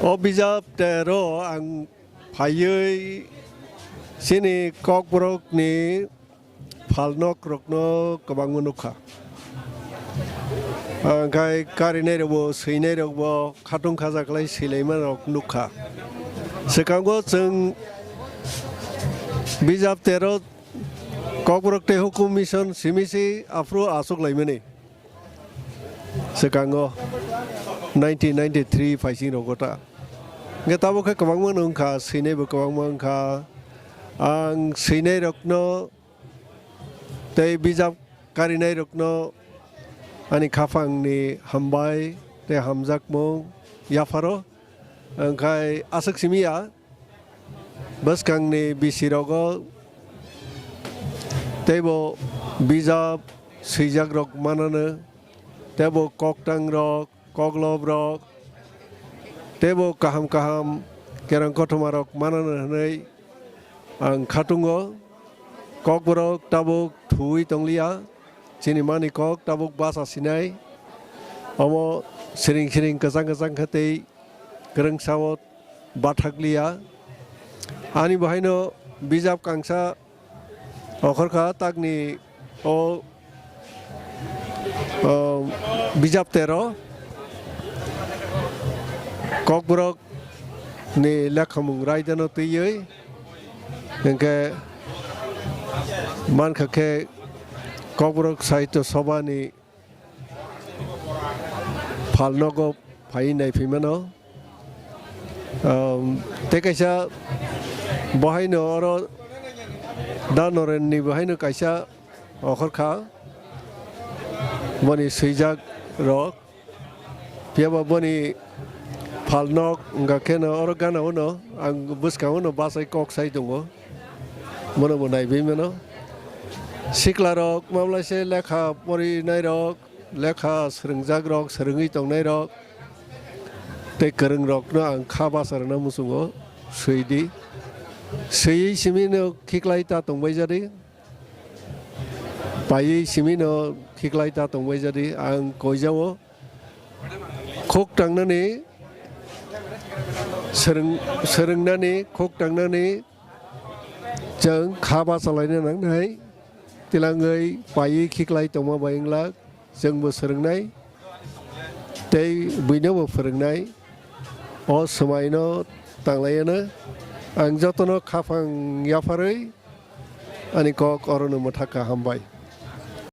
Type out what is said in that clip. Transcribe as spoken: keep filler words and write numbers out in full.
O bijap tero ang phaiwi chini Kokborokni phalnokrokno kwbangma nukha. Angkhai karinairokbo, swinairokbo khatung khajaklai swilaimarok nukha. Swkango chwng bijap tero Kokborok tei Hukum Mission simi se aphuru achuk laimani. Swkango nineteen ninety-three phaising rogo ta. Hwnkhe tabuk khe kwbangma no wngkha, swinaibo kwbangma wngkha. Ang swinairokno tei bijap karinairokno ani khaphangni hambai tei hamjakmung yapharo. Hwnkhe aswk simi ya, bwskangni bisirogo teibo bijap swijakrok manano, teibo koktangrok, kokloprok, teibo kaham kaham kerong kothomarok manano hwnwi ang khatungo. Kokborok tabuk thuwi tongliya, chini mani kok tabuk basa sinai. Omo siring siring kwchang kwchang khe tei kwrwngsao bathakliya. Ani bahaino bijap kangsa okhorkha takni o, o, bijap tero Kokborok ni lekhamung raidano twiwi hwnkhe mankha khe Kokborok Sahitya Sabha ni phalnogo phaiwi naiphimano. Um, tei kaisa bohaino oro Da Norenni bohaino kaisa okhorkha boni swijak rok. Phiyaba boni phalnok wngkha kheno oro gana uno ang bwskango no bachai kok sai tongo. Bono bo naiwi mano. Sikla rok mamlaise lekha porinai rok, lekha swrwngjak rok, swrwngwi tongnai rok tei kwrwng rokno ang kha basa rwna muchungo, swi di. Swiwi simi no khiklai ta tongbai jadi. Paiwi simi no khiklai ta tongbai jadi. Ang koijao khuk tangnani, swrwng-, swrwngnani, khuk tangnani, chwng kha bachalaina nangnai, tilangwi paiwi khiklai tongma bai wng lak, chwngbo swrwngnai, tei buinobo phwrwngnai, o swmaino tanglaiano ang jotono khaphang yapharwi ani kok orono mwthakha, hambai.